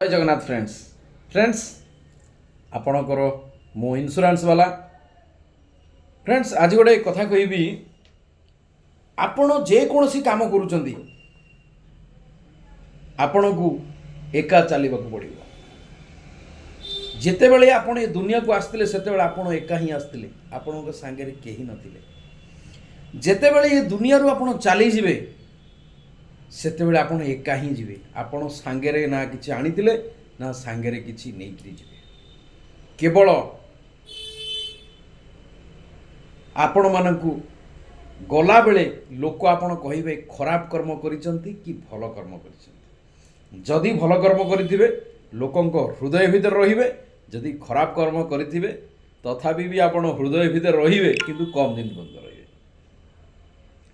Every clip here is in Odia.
ଜୟ ଜଗନ୍ନାଥ ଫ୍ରେଣ୍ଡସ୍। ଫ୍ରେଣ୍ଡସ୍, ଆପଣଙ୍କର ମୁଁ ଇନ୍ସୁରାନ୍ସ ବାଲା। ଫ୍ରେଣ୍ଡସ୍, ଆଜି ଗୋଟେ କଥା କହିବି। ଆପଣ ଯେକୌଣସି କାମ କରୁଛନ୍ତି, ଆପଣଙ୍କୁ ଏକା ଚାଲିବାକୁ ପଡ଼ିବ। ଯେତେବେଳେ ଆପଣ ଏ ଦୁନିଆକୁ ଆସିଥିଲେ, ସେତେବେଳେ ଆପଣ ଏକା ହିଁ ଆସିଥିଲେ। ଆପଣଙ୍କ ସାଙ୍ଗରେ କେହି ନଥିଲେ। ଯେତେବେଳେ ଏ ଦୁନିଆରୁ ଆପଣ ଚାଲିଯିବେ, ସେତେବେଳେ ଆପଣ ଏକା ହିଁ ଯିବେ। ଆପଣ ସାଙ୍ଗରେ ନା କିଛି ଆଣିଥିଲେ, ନା ସାଙ୍ଗରେ କିଛି ନେଇକିରି ଯିବେ। କେବଳ ଆପଣମାନଙ୍କୁ ଗଲାବେଳେ ଲୋକ ଆପଣ କହିବେ ଖରାପ କର୍ମ କରିଛନ୍ତି କି ଭଲ କର୍ମ କରିଛନ୍ତି। ଯଦି ଭଲ କର୍ମ କରିଥିବେ, ଲୋକଙ୍କ ହୃଦୟ ଭିତରେ ରହିବେ। ଯଦି ଖରାପ କର୍ମ କରିଥିବେ, ତଥାପି ବି ଆପଣ ହୃଦୟ ଭିତରେ ରହିବେ, କିନ୍ତୁ କମ୍ ଦିନ ପର୍ଯ୍ୟନ୍ତ ରହିବେ।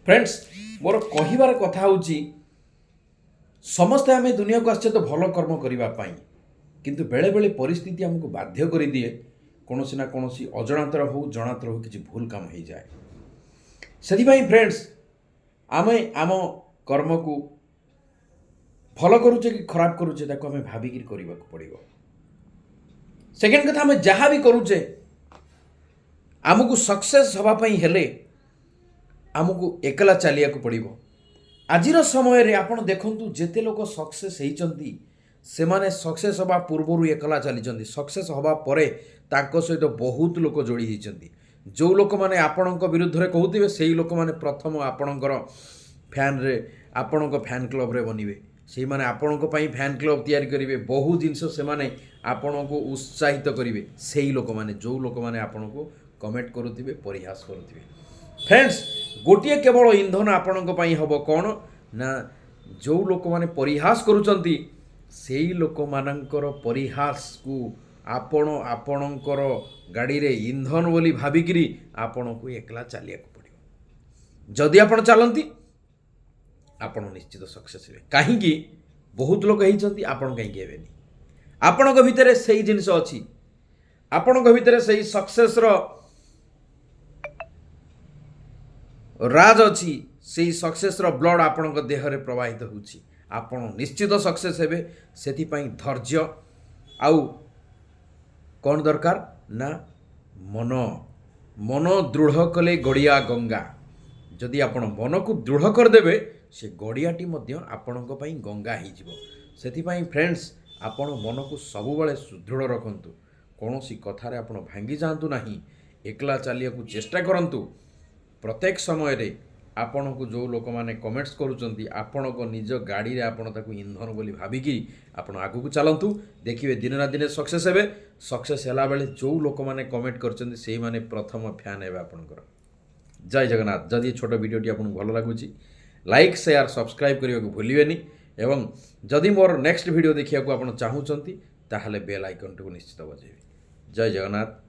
ଫ୍ରେଣ୍ଡସ୍, ମୋର କହିବାର କଥା ହେଉଛି, ସମସ୍ତେ ଆମେ ଦୁନିଆକୁ ଆସିଛେ ତ ଭଲ କର୍ମ କରିବା ପାଇଁ, କିନ୍ତୁ ବେଳେବେଳେ ପରିସ୍ଥିତି ଆମକୁ ବାଧ୍ୟ କରିଦିଏ। କୌଣସି ନା କୌଣସି ଅଜଣାତରେ ହଉ, ଜଣାତରେ ହଉ, କିଛି ଭୁଲ କାମ ହେଇଯାଏ। ସେଥିପାଇଁ ଫ୍ରେଣ୍ଡସ୍, ଆମେ ଆମ କର୍ମକୁ ଭଲ କରୁଛେ କି ଖରାପ କରୁଛେ, ତାକୁ ଆମେ ଭାବିକିରି କରିବାକୁ ପଡ଼ିବ। ସେକେଣ୍ଡ କଥା, ଆମେ ଯାହା ବି କରୁଛେ, ଆମକୁ ସକ୍ସେସ୍ ହେବା ପାଇଁ ହେଲେ ଆମକୁ ଏକଲା ଚାଲିବାକୁ ପଡ଼ିବ। ଆଜିର ସମୟରେ ଆପଣ ଦେଖନ୍ତୁ, ଯେତେ ଲୋକ ସକ୍ସେସ୍ ହେଇଛନ୍ତି, ସେମାନେ ସକ୍ସେସ୍ ହେବା ପୂର୍ବରୁ ଏକଲା ଚାଲିଛନ୍ତି। ସକ୍ସେସ୍ ହେବା ପରେ ତାଙ୍କ ସହିତ ବହୁତ ଲୋକ ଯୋଡ଼ି ହେଇଛନ୍ତି। ଯେଉଁ ଲୋକମାନେ ଆପଣଙ୍କ ବିରୁଦ୍ଧରେ କହୁଥିବେ, ସେଇ ଲୋକମାନେ ପ୍ରଥମ ଆପଣଙ୍କର ଫ୍ୟାନ୍ରେ, ଆପଣଙ୍କ ଫ୍ୟାନ୍ କ୍ଲବ୍ରେ ବନିବେ। ସେଇମାନେ ଆପଣଙ୍କ ପାଇଁ ଫ୍ୟାନ୍ କ୍ଲବ୍ ତିଆରି କରିବେ। ବହୁ ଜିନିଷ ସେମାନେ ଆପଣଙ୍କୁ ଉତ୍ସାହିତ କରିବେ, ସେଇ ଲୋକମାନେ, ଯେଉଁ ଲୋକମାନେ ଆପଣଙ୍କୁ କମେଣ୍ଟ କରୁଥିବେ, ପରିହାସ କରୁଥିବେ। ଫ୍ରେଣ୍ଡସ୍, ଗୋଟିଏ କେବଳ ଇନ୍ଧନ ଆପଣଙ୍କ ପାଇଁ ହେବ କ'ଣ ନା, ଯେଉଁ ଲୋକମାନେ ପରିହାସ କରୁଛନ୍ତି, ସେଇ ଲୋକମାନଙ୍କର ପରିହାସକୁ ଆପଣ ଆପଣଙ୍କର ଗାଡ଼ିରେ ଇନ୍ଧନ ବୋଲି ଭାବିକିରି ଆପଣଙ୍କୁ ଏକଲା ଚାଲିବାକୁ ପଡ଼ିବ। ଯଦି ଆପଣ ଚାଲନ୍ତି, ଆପଣ ନିଶ୍ଚିତ ସକ୍ସେସ୍ ହେବେ। କାହିଁକି? ବହୁତ ଲୋକ ହେଇଛନ୍ତି, ଆପଣ କାହିଁକି ହେବେନି? ଆପଣଙ୍କ ଭିତରେ ସେଇ ଜିନିଷ ଅଛି। ଆପଣଙ୍କ ଭିତରେ ସେଇ ସକ୍ସେସ୍ର ରାଜ ଅଛି। ସେଇ ସକ୍ସେସ୍ର ବ୍ଲଡ଼ ଆପଣଙ୍କ ଦେହରେ ପ୍ରବାହିତ ହେଉଛି। ଆପଣ ନିଶ୍ଚିତ ସକ୍ସେସ୍ ହେବେ। ସେଥିପାଇଁ ଧୈର୍ଯ୍ୟ ଆଉ କ'ଣ ଦରକାର ନା ମନ। ମନ ଦୃଢ଼ କଲେ ଗଡ଼ିଆ ଗଙ୍ଗା। ଯଦି ଆପଣ ମନକୁ ଦୃଢ଼ କରିଦେବେ, ସେ ଗଡ଼ିଆଟି ମଧ୍ୟ ଆପଣଙ୍କ ପାଇଁ ଗଙ୍ଗା ହେଇଯିବ। ସେଥିପାଇଁ ଫ୍ରେଣ୍ଡସ୍, ଆପଣ ମନକୁ ସବୁବେଳେ ସୁଦୃଢ଼ ରଖନ୍ତୁ। କୌଣସି କଥାରେ ଆପଣ ଭାଙ୍ଗି ଯାଆନ୍ତୁ ନାହିଁ। ଏକଲା ଚାଲିବାକୁ ଚେଷ୍ଟା କରନ୍ତୁ। ପ୍ରତ୍ୟେକ ସମୟରେ ଆପଣଙ୍କୁ ଯେଉଁ ଲୋକମାନେ କମେଣ୍ଟସ୍ କରୁଛନ୍ତି, ଆପଣଙ୍କ ନିଜ ଗାଡ଼ିରେ ଆପଣ ତାକୁ ଇନ୍ଧନ ବୋଲି ଭାବିକି ଆପଣ ଆଗକୁ ଚାଲନ୍ତୁ। ଦେଖିବେ, ଦିନେ ନା ଦିନେ ସକ୍ସେସ୍ ହେବେ। ସକ୍ସେସ୍ ହେଲାବେଳେ ଯେଉଁ ଲୋକମାନେ କମେଣ୍ଟ କରିଛନ୍ତି, ସେଇମାନେ ପ୍ରଥମ ଫ୍ୟାନ୍ ହେବେ ଆପଣଙ୍କର। ଜୟ ଜଗନ୍ନାଥ। ଯଦି ଏ ଛୋଟ ଭିଡ଼ିଓଟି ଆପଣଙ୍କୁ ଭଲ ଲାଗୁଛି, ଲାଇକ୍, ସେୟାର, ସବସ୍କ୍ରାଇବ୍ କରିବାକୁ ଭୁଲିବେନି ଏବଂ ଯଦି ମୋର ନେକ୍ସଟ ଭିଡ଼ିଓ ଦେଖିବାକୁ ଆପଣ ଚାହୁଁଛନ୍ତି, ତାହେଲେ ବେଲ୍ ଆଇକନ୍ଟିକୁ ନିଶ୍ଚିତ ବଜାଇବେ। ଜୟ ଜଗନ୍ନାଥ।